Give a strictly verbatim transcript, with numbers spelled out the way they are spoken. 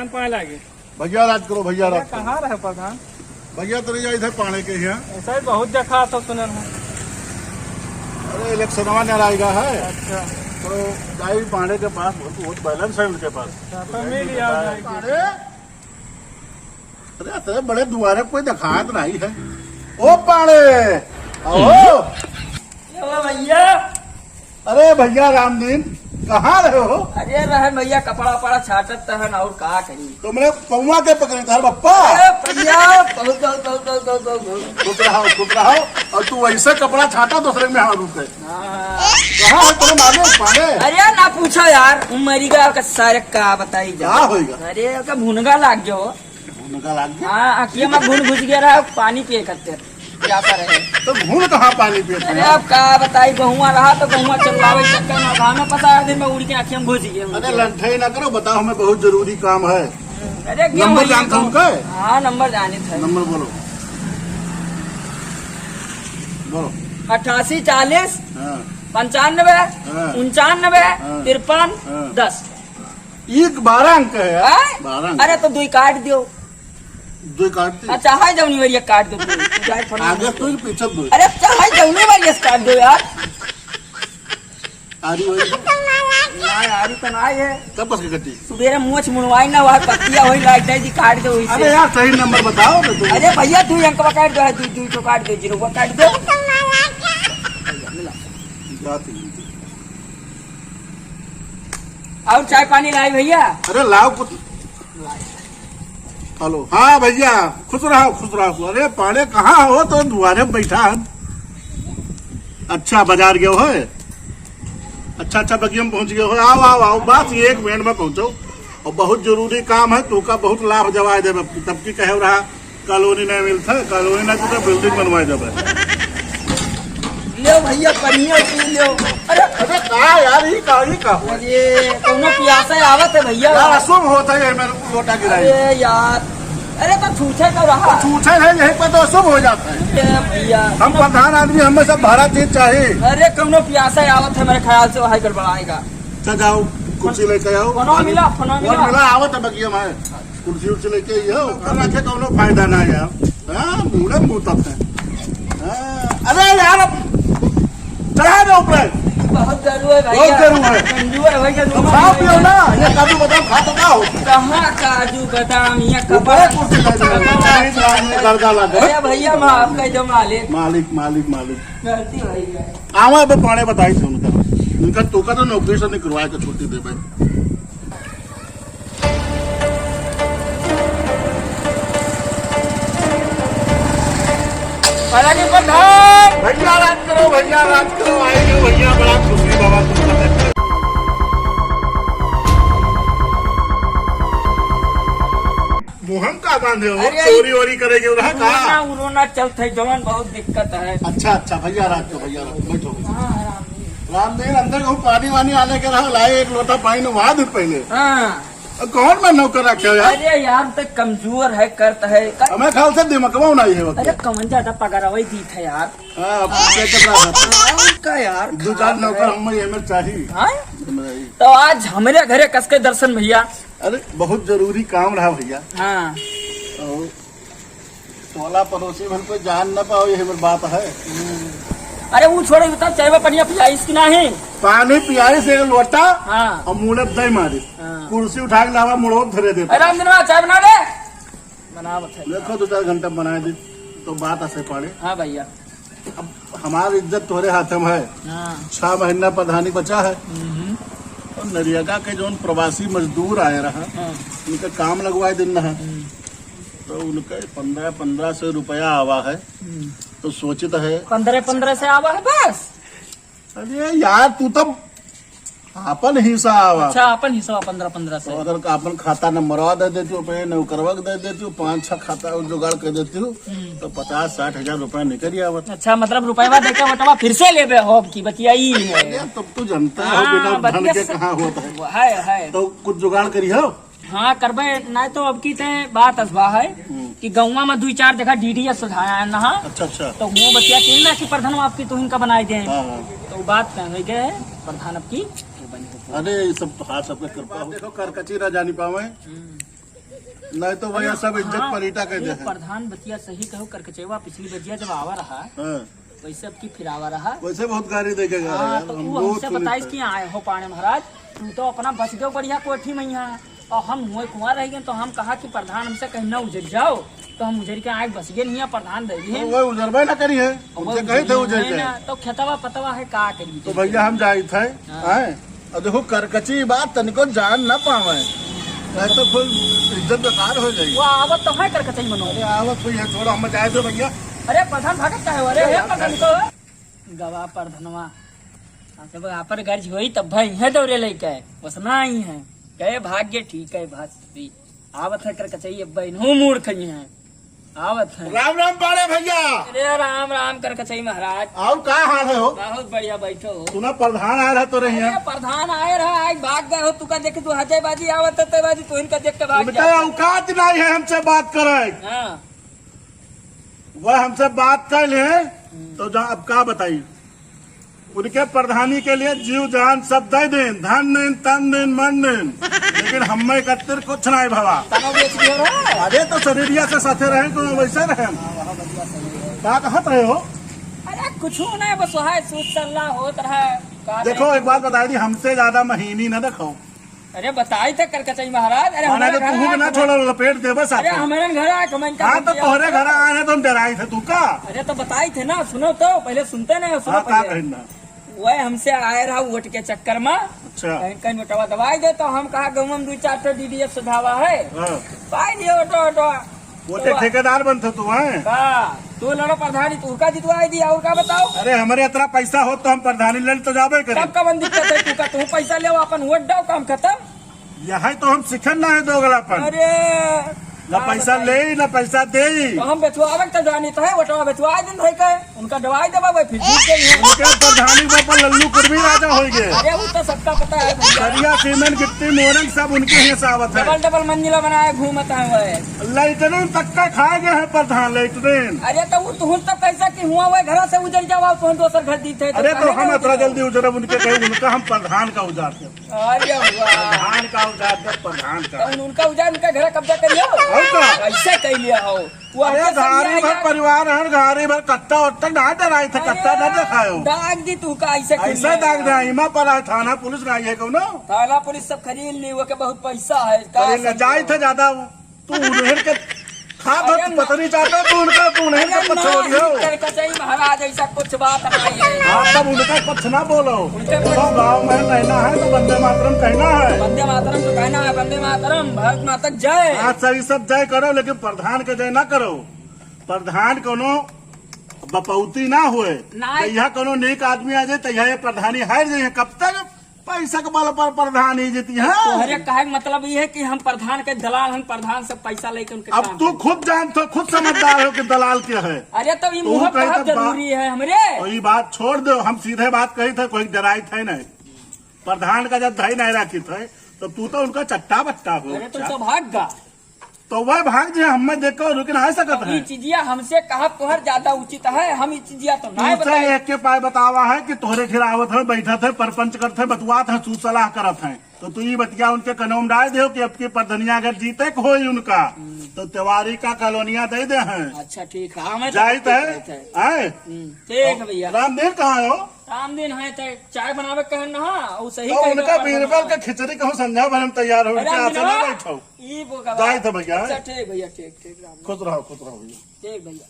पाए लागे। भैया राज करो, भैया भैया राज करो। कहाँ रहे प्रधान? भैया तो रह जाए थे पांड़े के यहाँ। ऐसा ही बहुत देखा तो सुने हैं। अरे इलेक्शनवा नहीं आएगा है। अच्छा। तो जाई पांड़े के पास, बहुत, बहुत बैलेंस है उनके पास। अच्छा, तो मिल गया। पांड़े, अरे तेरे बड़े दुआरे कोई दिखात नहीं है। ओ पांड़े, आओ। ए भैया। अरे भैया रामदीन, कहाँ रहे हो? अरे रहे भैया, कपड़ा वपड़ा छाटत तहन, और का करी? तुमने पौवा के पकड़े था बप्पा। अरे भैया, बहुत, बहुत, बहुत। खुश रहो, खुश रहो। और तू वैसे कपड़ा छाटा दूसरे में हाथ रुक गए। हाँ। कहाँ है तेरे मालिक पांड़े? अरे ना पूछो यार, मरी गया का सारे, का बताई जा। का होइगा? अरे का भुनगा लाग गयो। भुनगा लाग गया? हाँ, अखिया में घुन घुस गया रहा, पानी पिए खातिर। प्यासा रहे। तो घुन कहाँ पानी पिए थे अरे यार? अब का बताई, गहुआ रहा तो गहुआ चलवावे चक्कर में घाम में पसार दिन में उड़ के अखिया में घुस गया। अरे लंठई ना करो, बताओ, हमें बहुत जरूरी काम है। अरे क्या नंबर भैया जानते हो को? उनका? हाँ, नंबर जाने थे। नंबर बोलो। बोलो। अट्ठासी चालीस, हाँ। पंचानबे, हाँ। उनचानबे, हाँ। तिरपन, हाँ। दस। ये बारह अंक है यार। हैं? बारह अंक। अरे तो दुई काट दियो। दुई काट दियो। अच्छा, हाय जौनी वाली एक काट दो तू। तू जाए फलाना आगे दो। तू पीछे दो। अरे अच्छा, हाय जौनी वाली एक काट दो यार। आरी वही। ना यार, ये तो ना है। कब बस के कटी? सुबेरे मोछ मुड़वाई ना, वहाँ पत्तिया वही लाग जाए जी, काट दो वही से। अरे यार, सही नंबर बताओ ना तुम। अरे भैया, दुई अंक काट दो, दुई, दुई तो काट दो, जीरो काट दो। जाती है। और चाय पानी लाई भैया? अरे लाओ कुछ। हेलो, हाँ भैया, खुश रहो, खुश रहो। अरे पांड़े कहाँ हो? तो दुआरे में बैठा है। अच्छा, बाजार गयो है? अच्छा, अच्छा, बगिया में पहुँच गयो है। आओ, आओ, आओ, बस एक मिनट में पहुँचो। और बहुत जरूरी काम है, तोका बहुत लाभ जवाब देबे। तब की कहे रहा, कॉलोनी नहीं मिलता, कॉलोनी नहीं तो building बनवाए देबे। लो भैया, पनिया पी लो। अरे, अरे, का यार, ई का, ई का? अरे, कौनो प्यासा आवत है भैया। यार, अशुभ होता है, ये मेरे को लोटा गिराई। अरे यार, अरे, तो छूछे का रहा। तो छूछे है, यहीं पर तो अशुभ हो जाता है। ए भैया। हम प्रधान आदमी, हमें सब भरा चीज चाहिए। अरे, कौनो प्यासा आवत है, मेरे ख्याल से वही गड़बड़ाएगा। चल जाओ, कुर्सी लेके आओ। फोनवा मिला, फोनवा फोन मिला। मिला, आवत है बगिया में। कुर्सी उर्सी लेके आई हो, ओकर रखे कौनो फायदा ना है यार। हाँ, बूढ़े मुंह तब है। हाँ, अरे यार, अब चढ़ा दे ऊपर। बहुत गरू है भैया। बहुत गरू है। कंजूर है भैया, तो खाओ पियो ना, ये काजू बादाम खा तो का हो? कहाँ काजू बादाम, ये ऊपर कपड़ा। कुर्सी लगा दे। गर्दा लगा। अरे भैया, माफ कर दो मालिक। मालिक, मालिक, मालिक। गलती हो गई है। आवा अब पांड़े बताई थे उनका। उनका तोका तो नौकरी से निकलवा के छुट्टी देबे। पलानी प्रधान। भैया राज करो, भैया राज करो, आइए भैया, बड़ा खुशी बाबा तुमको देख के। मुहम का बांधे हो? अरे, चोरी वोरी करेगे उधर का? उरोना, उरोना चलत है, जवन बहुत दिक्कत है। अच्छा, अच्छा, भैया राज करो, भैया राज करो, बैठो। हाँ, राम जी। रामदीन, अंदर कहूँ पानी वानी आने के रहा, लाए एक लोटा पानी नहा दे पहले। हाँ। अब कौन मैं नौकर रखे हो यार? अरे यार, तो कमजोर है, करत है, कर- हमें ख्याल से दिमकवा नहीं है वो। अरे कौन ज्यादा पगार वही दीत है यार। हाँ, अब क्या कर रहा है? हाँ, और का यार, दो चार नौकर है। हम ये में चाहिए। हाँ? तो आज हमरे घरे कसके दर्शन भैया। अरे बहुत जरूरी काम रहा भैया। हाँ। और टोला पड़ोसी भर कोई जान न पाओ, यही बड़ बात है। अरे वो छोड़े, बता चाय में पनिया पियाइस कि नाही? पानी पियाइस एक लोटा। हाँ। और मुड़े दई मारी। हाँ। कुर्सी उठा के लावा, मुड़ो धरे देता। अरे रामदीनवा, चाय बना दे। बनावत है। देखो दो चार घंटा बनाए दे तो बात ऐसे पड़े। हाँ भैया। अब हमार इज्जत तोहरे हाथ में है। हाँ। छह महीना प्रधानी बचा है। हम्म। और नरेगा के जौन प्रवासी मजदूर आए रहा, हाँ। उनके काम लगवाए दिन रहा। हम्म। तो उनके पन्द्रह, पन्द्रह सौ रुपया आवा है। हम्म। तो सोचित है। पन्द्रह, पन्द्रह से आवा है बस? अरे यार, तू तो आपन हिस्सा आवा। अच्छा, आपन हिस्सा पन्द्रह, पन्द्रह से। तो अगर आपन खाता नंबरवा दे देती हो, पे नौकरवा के दे देती हो, पाँच छह खाता और जुगाड़ कर देती हो, हम्म। तो पचास साठ हजार रुपया निकल ही आवत। अच्छा, मतलब रुपया देके बटवा फिर से लेबे हो, अब की बतिया ई है। अरे, तब तो जनता हो, हाँ, बिना धन बतिया के से- कहाँ होत है। है, है। तो कुछ जुगाड़ करी हो? हाँ, करबे, नाहीं तो अब की ते बात असबा है हम्म। कि गौवा में दुई चार जगह डीडीएस सुधाया है ना। अच्छा, अच्छा। तो वो बतिया के ना कि प्रधान आपकी तो इनका बनाए दे। हाँ, हाँ। तो बात कह गए है, प्रधान अब की। अरे, ये सब तो हाथ सबके कृपा हो। देखो, करकची ना जानी पावे। हम्म। नहीं तो भैया, हाँ, सब इज्जत हाँ, पलीटा कर अरे दे हैं। प्रधान बतिया सही कहो, करकचैवा पिछली बजिया जब आवा रहा, हाँ। वैसे अब की फिरावा रहा। वैसे बहुत गारी देके गया हाँ, यार, तो हम वो बहुत हमसे सुनी बताइस थे। कि आए हो पाणे महाराज, तू तो अपना बस गयो बढ़िया कोठी में यहाँ, और हम हुए कुआं रह गए, तो हम कहा कि प्रधान हमसे कहीं ना उजर जाओ, तो हम उजर के आए बस गए नहीं, प्रधान दे दिए। तो वो उजरबे ना करी है, और वो उनसे कहे थे उजर उजर ही के। ना, तो खेतवा पतवा है, का करी? तो भैया हम जाई थे, हाँ। आए, अब देखो, करकची बात तनिको जान ना पावे, नहीं तो कुल इज्जत बेकार हो जाई। वो आवत तो है करकचई मनो। अरे आवत तो ये थोड़ा हम जाए दो भैया। अरे प्रधान भागत का है? अरे अरे हे यार, प्रधान को गवा प्रधनवा। अब आपन गर्ज होई तब भाई है दौरे लेके। वसना आई है। कहे भाग्य ठीक है भास्ती। आवत है करकचई अब भाई नू मूड़ खई है। आवत है। राम राम पाड़े भैया। अरे राम राम करकचई महाराज। और का हाल है हो? बहुत बढ़िया, बैठो हो। सुना प्रधान आ रहा तो रही है। अरे प्रधान आए रहा, आज भाग गए हो, तुका देख के तू हजे बाजी आवत है, ते बाजी तू इनका देख के भाग उनका गया। औकात नहीं है हमसे बात करे। हाँ। वह हमसे बात कर ले, हम्म। तो जा, अब का बताई? उनके प्रधानी के लिए जीव जान सब दे देन, धन देन, तन देन, मन देन, लेकिन हमें एकत्रित कुछ नहीं भवा। तनो बेच दियो रे। अरे तो शरीरिया से साथे रहे, तो वैसे रहे। हाँ, वहाँ बढ़िया सही है। का कहत रहे हो? अरे कुछ नहीं, बस वहाँ सूत सल्ला होत रहा। का देखो, करें? एक बात बताई दी, हमसे ज्यादा महीनी ना देखो। अरे बताई थे करकचई महाराज, अरे माने हमारे तो घर तू आए ना हमारे छोड़ो, लपेट देबे साथे। अरे हमारे घर आए, हम इनका हाँ, तो तोहरे घर आए हैं तो हम डराई थे तू का? अरे तो बताई थे ना, सुनो तो, पहले सुनते नहीं हो, सुनो हाँ, का पहले। कहिन ना? वह हमसे आए रहा वोट के चक्कर में। अच्छा। कहीं, कहीं वोटवा दबाई दे, तो हम कहा गाँव में दो चार ठो डीडीएफ सुधावा है। हाँ। पाई दिए वोटवा, वोटवा। वोटे तो ठेकेदार बनत तू, हैं? का? तू लड़ो प्रधानी, तू का जितवाई दी, और का बताओ? अरे, हमरे इतना पैसा हो तो हम प्रधानी लड़ तो जाबे करे। तब कवन दिक्कत है, तू का, तू पैसा ले, अपन वोट डाओ, काम खत्म। यही तो हम सीखन ना है दोगलापन। अरे, ना का पैसा बताई? ले, ना पैसा दे। तो हम बेचवावे के तो जानी तो है, वोटवा बेचवा दिन भाई के। उनका दवाई देबा भाई, फिर जीत गई है। उनके प्रधानी बापा लल्लू कुर्मी राजा होई गए। अरे, वो तो सबका पता है भैया। सरिया, सीमेंट, गिट्टी, मोरंग सब उनके ही सावत है। डबल डबल मंजिला बनाए घूमत है वह। लैट्रिन तक का खा गए हैं प्रधान, लैट्रिन। अरे, तो वो तुहूँ तो कैसा कि हुआ वह घर से उजर जावा, तुहूँ दोसर घर दी थे, तो अरे, तो कहने हम का इतना उजर जल्दी उजरब उनके कहे, उनका हम प्रधान का उजाड़ देब। अरे वाह। प्रधान का उजाड़ देब, प्रधान का। तो उन-, उनका उजाड़, उनका घर कब्जा कर लिया। और का? ऐसे कह लिया हो। वो अरे, आपके संग घारी आया। भर परिवार है, घारी भर कट्टा वट्टा ना डराई थे, कट्टा ना अरे, दिखायो। दाग दी तू का ऐसे ऐसा खुले। दाग दे, इमा पर आए, थाना पुलिस ना आई है कौनो? थाना पुलिस सब खरीद ली, वो के बहुत पैसा है। का अरे, ले समझे? जाए थे ज्यादा, तू उन्हें के खा अरे तो ना। पता नहीं चाहता, तू उनका, तू उन्हें अरे के ना, पछोड़ लियो। कर कचई महाराज, ऐसा कुछ बात नहीं है। हाँ, तब उनका कुछ ना बोलो। उनके कुछ तो गाँव में कहना है तो वंदे मातरम कहना है। वंदे मातरम तो कहना है, वंदे मातरम, भारत माता की जय। हाँ, सही सब जय करो, लेकिन प्रधान के जय ना करो। प्रधान कोनो बपौती ना होए। ना। जहिया कोनो नेक आदमी आ जाए, तहिया ये प्रधानी हार जाए। कब तक पैसा के बल पर प्रधान ही जीती है? तोहरे कहे के मतलब ये है कि हम प्रधान के दलाल, हम प्रधान से पैसा लेके उनके अब काम तू करी। खुद जानत हो, खुद समझदार हो कि दलाल क्या है। अरे तो ये तू मुँह कहे बहुत तो बा-, जरूरी है हमरे। तो ये बात छोड़ दो, हम सीधे बात कही थे, कोई डराई थे नहीं। प्रधान का जब धई नहीं राखी थे, तो तू तो उनका चट्टा बट्टा हो। अरे तो, अच्छा। तो भाग गा। तो वह भाग जे हमें देख के रुक ना सकत अब है। ई चीजिया हमसे कहा तोहर ज्यादा उचित है, हम ई चीजिया तो ना तू बताए। एक के पाए बतावा है कि तोहरे खिलावत है, बैठत है, परपंच करत है, बतुआत है, तू सलाह करत है, तो तू ई बतिया उनके कनों में डाल देहो कि अब की परधनिया अगर जीते के होई उनका, हम्म। तो तिवारी का कॉलोनिया दे दे हैं। अच्छा, ठीक है, हाँ, मैं तो जाइत ठीक है, कहत है। आए? हम्म, ठीक है भैया। रामदीन कहाँ हो? रामदीन है तो चाय बनावे कहन ना, हाँ, वो सही तो कहे उनका बा, बीरबल बनावे। के खिचड़ी कहूँ संझा भर हम तैयार हो, अरे क्या अंजना, चला बैठो। ई बोका बा। जाए तो भैया। अच्छा, ठीक भैया, ठीक, ठीक, राम। खुश रहो, खुश रहो भैया। ठीक भैया।